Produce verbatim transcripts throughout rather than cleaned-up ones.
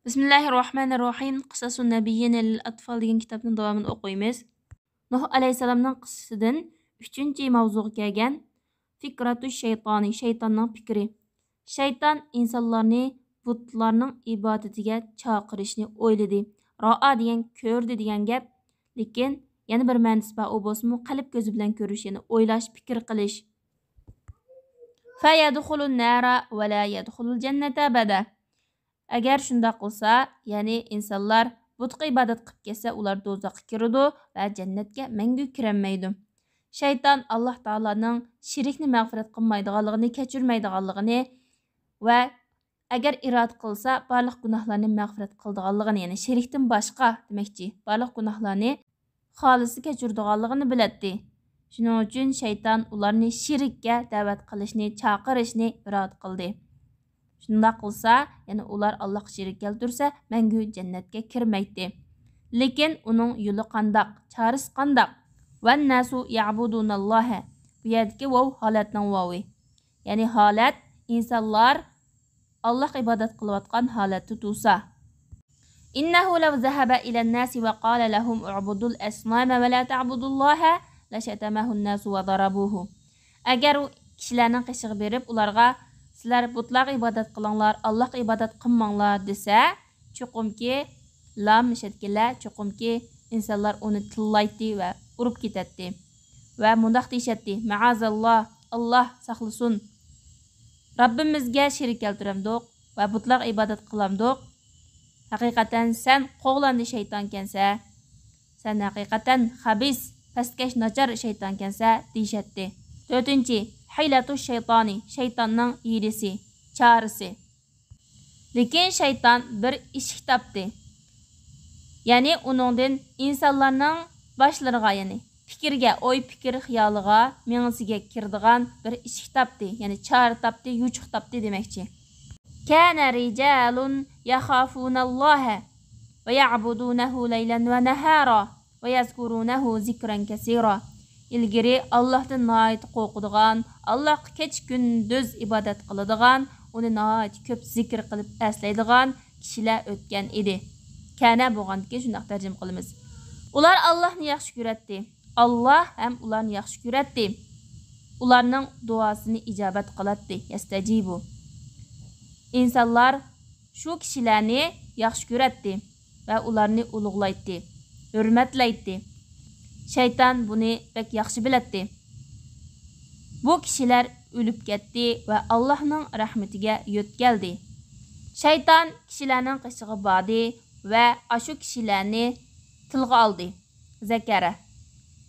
بىسمىللاھىررەھمانىررەھىم. قىساسۇن نەبىييىنە لىل ئەتفال دېگەن كىتابنىڭ داۋامىنى ئوقۇيمىز. نۇھ ئەلەيھىسسالامنىڭ قىسسىسىدىن ئۈچىنچى ماۋزۇغا كەلگەن فىكرەتۇ شەيتانى، شەيتاننىڭ پىكرى. شەيتان ئىنسانلارنى بۇتلارنىڭ ئىبادىتىگە چاقىرىشنى ئويلىدى. رائا دېگەن كۆردى دېگەن گەپ، لېكىن يەنە بىر مەنىسى بار، ئۇ بولسىمۇ قەلب كۆزى بىلەن كۆرۈش، يەنى ئويلاش، پىكىر قىلىش. فيدخل النار ولا يدخل الجنة أبدا. ئەگەر شۇنداق قىلسا، يەنى ئىنسانلار بۇتقا ئىبادەت قىلىپ كەتسە، ئۇلار دوزاخقا كىرىدۇ ۋە جەننەتكە مەڭگۈ كىرەلمەيدۇ. شەيتان ئاللاھ تائالانىڭ شېرىكنى مەغپىرەت قىلمايدىغانلىقىنى، كەچۈرمەيدىغانلىقىنى ۋە ئەگەر ئىرادە قىلسا، بارلىق گۇناھلارنى مەغپىرەت قىلىدىغانلىقىنى، يەنى شېرىكتىن باشقا دېمەكچى، بارلىق گۇناھلارنى خالىسا كەچۈرىدىغانلىقىنى بىلەتتى. شۇنىڭ ئۈچۈن شەيتان ئۇلارنى شېرىككە دەۋەت قىلىشنى، چاقىرىشنى ئىرادە قىلدى. شۇنداق قىلسا، يەنى ئۇلار ئاللاھقا شېرىك كەلتۈرسە، مەڭگۈ جەننەتكە كىرمەيتتى. لېكىن ئۇنىڭ يولى قانداق؟ چارىسى قانداق؟ والناس يعبدون الله. بۇ يەردىكى ۋاۋ ھالەتنىڭ ۋاۋى. يەنى ھالەت، ئىنسانلار ئاللاھقا ئىبادەت قىلىۋاتقان ھالەتتە تۇرسا. إنه لو ذهب إلى الناس وقال لهم اعبدوا الأصنام ولا تعبدوا الله لشتمه الناس وضربوه. ئەگەر ئۇ كىشىلەرنىڭ قېشىغا بېرىپ، ئۇلارغا، سىلەر بۇتلارغا ئىبادەت قىلىڭلار، ئاللاھقا ئىبادەت قىلماڭلار دېسە، چوقۇمكى، لام مۇشەددىكىلەر، چوقۇمكى ئىنسانلار ئۇنى تىللايتتى ۋە ئۇرۇپ كېتەتتى. ۋە مۇنداق دېيىشەتتى، مەئازەللا، ئاللاھ ساقلىسۇن. رەببىمىزگە شېرىك كەلتۈرەمدۇق ۋە بۇتلارغا ئىبادەت قىلامدۇق؟ ھەقىقەتەن سەن قوغلاندى شەيتانكەنسە. سەن ھەقىقەتەن خەبىس، پەسكەش، ناچار شەيتانكەنسە، دېيىشەتتى. تۆتىنچى، ھىيلەتۇ شەيتانى، شەيتاننىڭ ھىيلىسى، چارىسى. لېكىن شەيتان بىر ئىشىك تاپتى. يەنى ئۇنىڭدىن ئىنسانلارنىڭ باشلىرىغا، يەنى پىكىرگە، ئوي پىكىر خىيالىغا، مېڭىسىگە كىرىدىغان بىر ئىشىك تاپتى، يەنى چارە تاپتى، يوچۇق تاپتى دېمەكچى. كان رجال يخافون الله ويعبدونه ليلا ونهارا ويذكرونه ذكرا كثيرا. ئىلگىرى ئاللاھتىن ناھايىتى قورقىدىغان، ئاللاھقا كېچە-كۈندۈز ئىبادەت قىلىدىغان، ئۇنى ناھايىتى كۆپ زىكىر قىلىپ ئەسلەيدىغان كىشىلەر ئۆتكەن ئىدى. كان بولغاندىكىن شۇنداق تەرجىمە قىلىمىز. ئۇلار ئاللاھنى ياخشى كۆرەتتى. ئاللاھ ھەم ئۇلارنى ياخشى كۆرەتتى. ئۇلارنىڭ دۇئاسىنى ئىجابەت قىلاتتى. يەستەجىبۇ. ئىنسانلار شۇ كىشىلەرنى ياخشى كۆرەتتى ۋە ئۇلارنى ئۇلۇغلايتتى، ھۆرمەتلەيتتى. شەيتان بۇنى بەك ياخشى بىلەتتى. بۇ كىشىلەر ئۆلۈپ كەتتى ۋە ئاللاھنىڭ رەھمىتىگە يۆتكەلدى. شەيتان كىشىلەرنىڭ قېشىغا باردى ۋە ئاشۇ كىشىلەرنى تىلغا ئالدى. زەكەرە.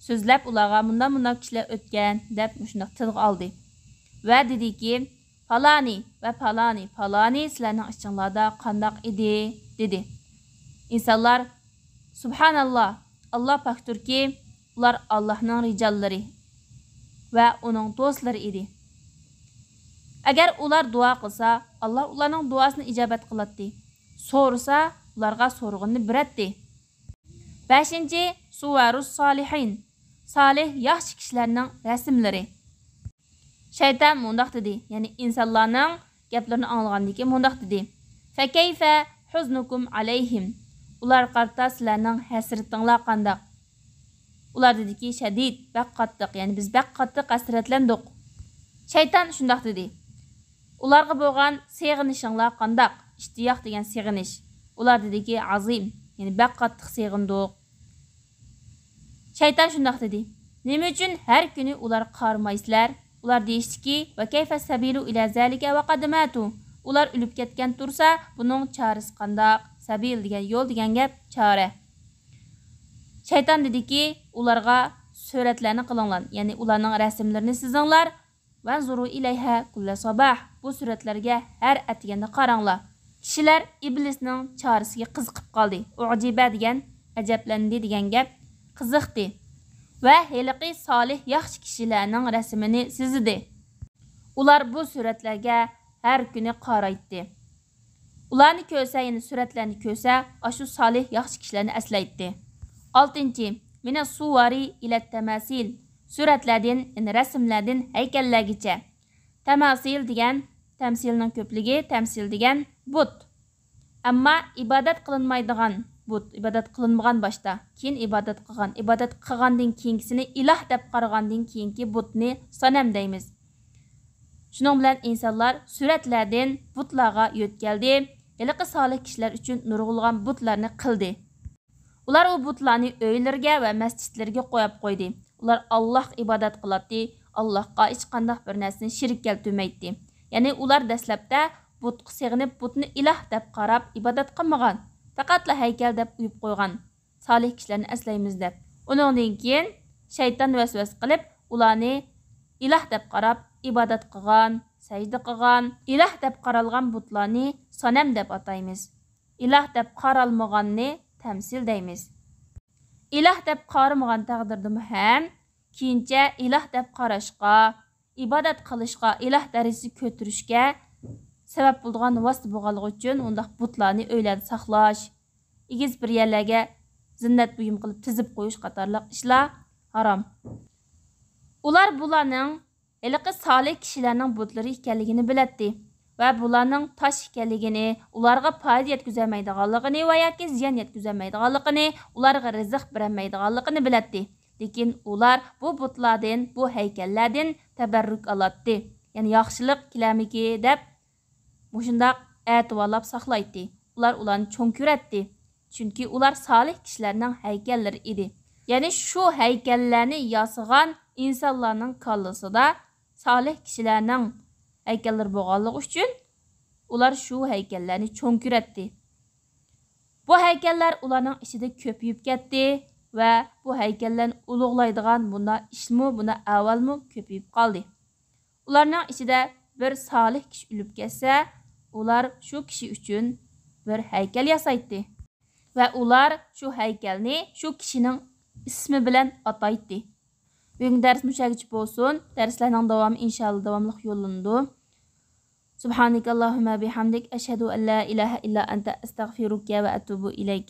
سۆزلەپ ئۇلارغا، مۇنداق-مۇنداق كىشىلەر ئۆتكەن، دەپ مۇشۇنداق تىلغا ئالدى. ۋە دېدىكى، پالانى ۋە پالانى، پالانى سىلەرنىڭ ئىچىڭلاردا قانداق ئىدى؟ دېدى. ئىنسانلار، سۇبھاناللا، ئاللا پاكتۇركى، ئۇلار ئاللاھنىڭ رىجاللىرى ۋە ئۇنىڭ دوستلىرى ئىدى. ئەگەر ئۇلار دۇئا قىلسا، ئاللا ئۇلارنىڭ دۇئاسىنى ئىجابەت قىلاتتى. سورىسا، ئۇلارغا سورىغىنىنى بېرەتتى. بەشىنچى، سۇۋەرۇس سالىھىن، سالىھ ياخشى كىشىلەرنىڭ رەسىملىرى. شەيتان مۇنداق دېدى، يەنى ئىنسانلارنىڭ گەپلىرىنى ئاڭلىغاندىن كېيىن مۇنداق دېدى، فكيف حزنكم عليهم، ئۇلارغا قارىتا سىلەرنىڭ ھەسرىتىڭلار قانداق؟ ئۇلار دېدىكى، شەدىد، بەك قاتتىق، يەنى بىز بەك قاتتىق ھەسرەتلەندۇق. شەيتان شۇنداق دېدى، ئۇلارغا بولغان سېغىنىشىڭلار قانداق؟ ئىشتىياق دېگەن سېغىنىش. ئۇلار دېدىكى، ئازىم، يەنى بەك قاتتىق سېغىندۇق. شەيتان شۇنداق دېدى، نېمە ئۈچۈن ھەر كۈنى ئۇلارغا قارىمايسىلەر؟ ئۇلار دېيىشتىكى، وكيف السبيل إلى ذلك وقد ماتوا، ئۇلار ئۆلۈپ كەتكەن تۇرسا، بۇنىڭ چارىسى قانداق؟ سەبىل دېگەن يول دېگەن گەپ، چارە. شەيتان دېدىكى، ئۇلارغا سۈرەتلەرنى قىلىڭلار، يەنى ئۇلارنىڭ رەسىملىرىنى سىزىڭلار. وانظروا إليها كل صباح، بۇ سۈرەتلەرگە ھەر ئەتىگەندە قاراڭلار. كىشىلەر ئىبلىسنىڭ چارىسىگە قىزىقىپ قالدى. ئۇجىبە دېگەن ئەجەبلەندى دېگەن گەپ، قىزىقتى. ۋە ھېلىقى سالىھ ياخشى كىشىلەرنىڭ رەسىمىنى سىزدى. ئۇلار بۇ سۈرەتلەرگە ھەر كۈنى قارايتتى. ئۇلارنى كۆرسە، يەنى سۈرەتلەرنى كۆرسە، ئاشۇ سالىھ ياخشى كىشىلەرنى ئەسلەيتتى. ئالتىنچى، من الصور إلى التماثيل، سۈرەتلەردىن، يەنى رەسىملەردىن ھەيكەللەرگىچە. تەماسىل دېگەن تەمسىلنىڭ كۆپلۈكى، تەمسىل دېگەن بۇت. ئەمما ئىبادەت قىلىنمايدىغان بۇت، ئىبادەت قىلىنمىغان باشتا، كېيىن ئىبادەت قىلغان، ئىبادەت قىلغاندىن كېيىنكىسىنى ئىلاھ دەپ قارىغاندىن كېيىنكى بۇتنى سانەم دەيمىز. شۇنىڭ بىلەن ئىنسانلار سۈرەتلەردىن بۇتلارغا يۆتكەلدى، ھېلىقى سالىھ كىشىلەر ئۈچۈن نۇرغۇنلىغان بۇتلارنى قىلدى. ئۇلار ئۇ بۇتلارنى ئۆيلىرىگە ۋە مەسچىتلىرىگە قويۇپ قويدى. ئۇلار ئاللاھقا ئىبادەت قىلاتتى، ئاللاھقا ھېچقانداق بىر نەرسىنى شېرىك كەلتۈرمەيتتى. يەنى ئۇلار دەسلەپتە بۇتقا سېغىنىپ، بۇتنى ئىلاھ دەپ قاراپ ئىبادەت قىلمىغان، پەقەتلا ھەيكەل دەپ ئويۇپ قويغان، سالىھ كىشىلەرنى ئەسلەيمىز دەپ. ئۇنىڭدىن كېيىن شەيتان ۋەسۋەسە قىلىپ، ئۇلارنى ئىلاھ دەپ قاراپ ئىبادەت قىلغان، سەجدە قىلغان، ئىلاھ دەپ قارالغان بۇتلارنى سانەم دەپ ئاتايمىز. ئىلاھ دەپ قارالمىغاننى تەمسىل دەيمىز. ئىلاھ دەپ قارىمىغان تەقدىردىمۇ ھەم كېيىنچە ئىلاھ دەپ قاراشقا، ئىبادەت قىلىشقا، ئىلاھ دەرىجىسىگە كۆتۈرۈشكە سەۋەب بولىدىغان ۋاسىتە بولغانلىقى ئۈچۈن ئۇنداق بۇتلارنى ئۆيلەردە ساقلاش، ئېگىز بىر يەرلەرگە زىننەت بۇيۇم قىلىپ تىزىپ قويۇش قاتارلىق ئىشلار ھارام. ئۇلار بۇلارنىڭ ھېلىقى سالىھ كىشىلەرنىڭ بۇتلىرى ئىكەنلىكىنى بىلەتتى ۋە بۇلارنىڭ تاش ئىكەنلىكىنى، ئۇلارغا پايدا يەتكۈزەلمەيدىغانلىقىنى ۋە ياكى زىيان يەتكۈزەلمەيدىغانلىقىنى، ئۇلارغا رىزىق بېرەلمەيدىغانلىقىنى بىلەتتى. لېكىن ئۇلار بۇ بۇتلاردىن، بۇ ھەيكەللەردىن تەبەررۇك ئالاتتى. يەنى ياخشىلىق كېلەرمىكى دەپ مۇشۇنداق ئەتىۋارلاپ ساقلايتتى. ئۇلار ئۇلارنى چوڭ كۆرەتتى. چۈنكى ئۇلار سالىھ كىشىلەرنىڭ ھەيكەللىرى ئىدى. يەنى شۇ ھەيكەللەرنى ياسىغان ئىنسانلارنىڭ كاللىسىدا سالىھ كىشىلەرنىڭ ھەيكەللىرى بولغانلىقى ئۈچۈن ئۇلار شۇ ھەيكەللەرنى چوڭ كۆرەتتى. بۇ ھەيكەللەر ئۇلارنىڭ ئىچىدە كۆپىيىپ كەتتى ۋە بۇ ھەيكەللەرنى ئۇلۇغلايدىغان مۇنداق ئىشمۇ، مۇنداق ئەھۋالمۇ كۆپىيىپ قالدى. ئۇلارنىڭ ئىچىدە بىر سالىھ كىشى ئۆلۈپ كەتسە، ئۇلار شۇ كىشى ئۈچۈن بىر ھەيكەل ياسايتتى ۋە ئۇلار شۇ ھەيكەلنى شۇ كىشىنىڭ ئىسمى بىلەن ئاتايتتى. بۈگۈنكى دەرس مۇشۇ يەرگىچە بولسۇن. دەرسلەرنىڭ داۋامى ئىنشائاللا داۋاملىق يوللىنىدۇ. سبحانك اللهم بحمدك، أشهد أن لا إله إلا أنت، أستغفرك وأتوب إليك.